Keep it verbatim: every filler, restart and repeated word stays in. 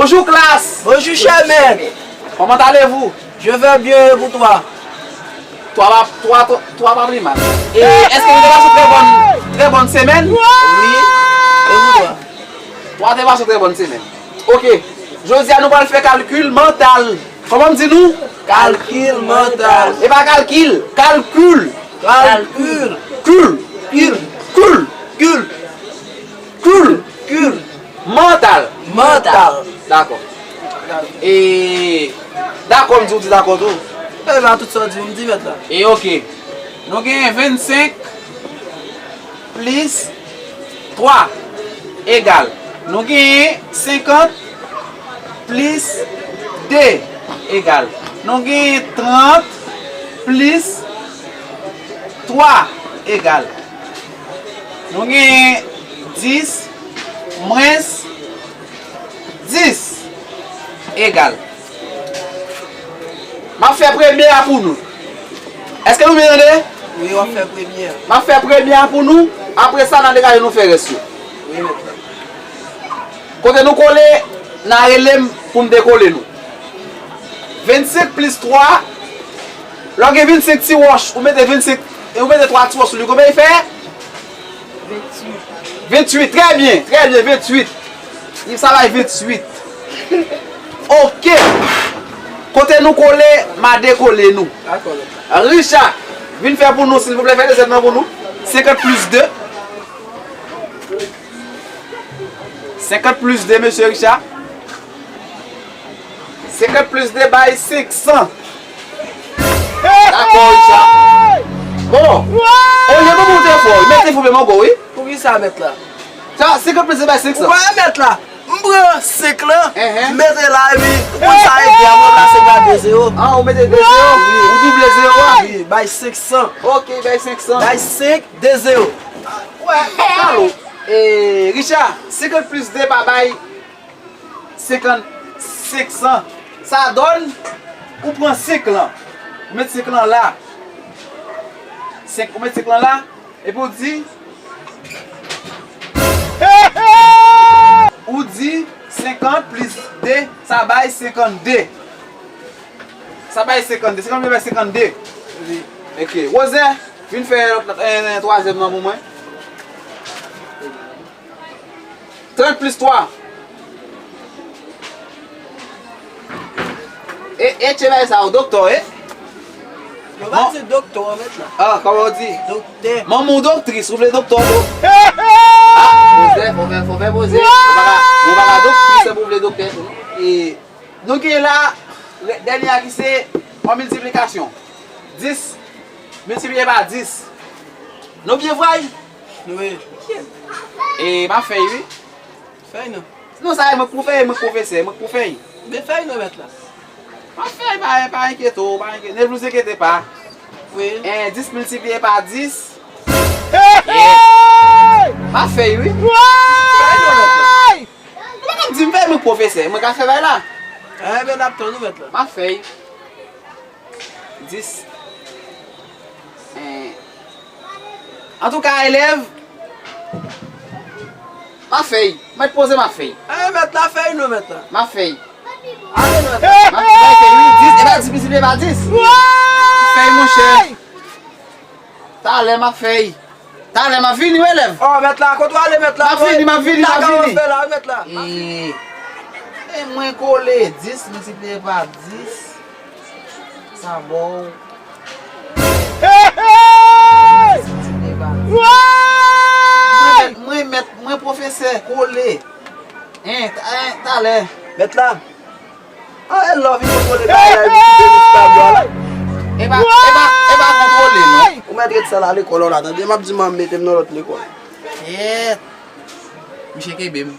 Bonjour classe. Bonjour cher maître. Comment allez-vous? Je vais bien et vous toi? Twa pa, twa, twa, twa pa pli mal. E èske nou te pase yon trè bòn, trè bòn semèn? Wi. E ou twa? Twa te pase yon trè bòn semèn. Ok. Jodi a nou pral fè kalkil mantal. Kòman m di nou? Kalkil mantal. E pa kalkil, kalkil. Kalkil. Kil. Kil. Kil. Kil. Kil. Kil. Mantal. Mantal. Dakò. E dakò, m di w di dakò tou. E pa tout sa w di m di mèt la. E ok. Nou genyen vennsenk plis twa egal. Nou genyen senkant plis de egal. Nou genyen trant plis twa egal. Nou genyen dis mwens dis egal. M ap fè premye a pou nou. Èske nou byen tande? Wi, w ap fè premye a. M ap fè premye a pou nou. Apre sa, n a degaje nou fè rès yo. Wi, mèt la. Kote nou kole, n a rele m pou m dekole nou. Vennsenk plis twa, lè w gen vennsenk ti wòch, ou mete vennsenk, ou mete twa ti wòch sou li, konbyen l fè? Venntuit. Venntuit, trè byen, trè byen, venntuit. Li sa bay venntuit. Ok. Kote nou kole, m a dekole nou. Dakò, mèt la. Richard, vin fè pou nou, silvouplè, fè dezyèm nan pou nou. Senkant plis de. Senkant plis de, mesye Richard. Senkant plis de bay senk san. Dakò, Richard. Bon. Olye pou moute fò, mete fò pye mango, wi. Poukisa, mèt la? Sa, senkant plis de bay senk san. Ou pa wè, mèt la? M pran senk lan, m mete la, epi ou konn sa e de a, mwen ranplase pa de zewo. Ah, ou mete de zewo? Wi. Ou double zewo a? Wi, bay senk san. Ok, bay senk san. Bay senk, de zewo. Wè, talou. E, Richard, senkant plis de pa bay senkant, senk san. Sa donn, ou pran senk lan. Ou met senk lan la. Senk, ou met senk lan la. Epi ou di, ou di senkant plis de, sa bay senkannde. Sa bay senkannde. Senkant plis de bay senkannde. Wi. Ok. Wozè, vin fè lòt, lòt, eh, twazyèm nan pou mwen. Trant plis twa. E, e, tche bagay sa, ou doktè, e? Yo pa di doktè, mèt la. Ah, kòman ou di? Doktè. Manman ou doktris, ou vle doktè tou? Ah, poze, fò fè, fò fè poze. Ou pa ka, ou pa ka doktris, ou vle doktè tou, non? E, nou gen la, dènye a ki se an miltiplikasyon. Dis miltipliye pa dis. Nou byen vwè? Wi. E, m ap fè l, wi. Fèy non. Non, sa e mwen k pou fèy, mwen k pwofesè, mwen k pou fèy. Men fèy non, mèt la. M ap fèy, pa, pa enkyete w, pa enkyete, ne vous inquiétez pas. Wi. En, dis miltipliye pa dis. Hey! M ap fèy, wi. Fèy non, mèt la. Ou pa ka di m fèy, mwen k pwofesè, mwen ka fè bay la. Enben, n ap tann ou, mèt la. M ap fèy. Dis. En. Antouka, elèv, m ap fèy. Mèt poze, m ap fèy. Eh, mèt la fèy non, mèt la. M ap fèy. Ale, mèt la. M ap fèy, wi. Dis, e pa dis, dis, e pa dis. Fèy, monchè. Talè, m ap fèy. Talè, m ap vini, wi, elèv. Oh, mèt la, kote w ale, mèt la? M ap vini, m ap vini, m ap vini. Fè la, wi, mèt la. E, e mwen kole dis miltipliye pa dis. Sa bon. Hey, hey! Mwen, mwen mèt, mwen pwofesè kole. En, ta-, en, talè. Mèt la. Ah, e love, li kontwole bagay la, epi kite nou sou tablo a la. E pa, e pa, e pa kontwole, non. Ou mèt ret sa la lekòl la, tande? M ap di manman mete m nan lòt lekòl. Yèt. Misye kenbe m.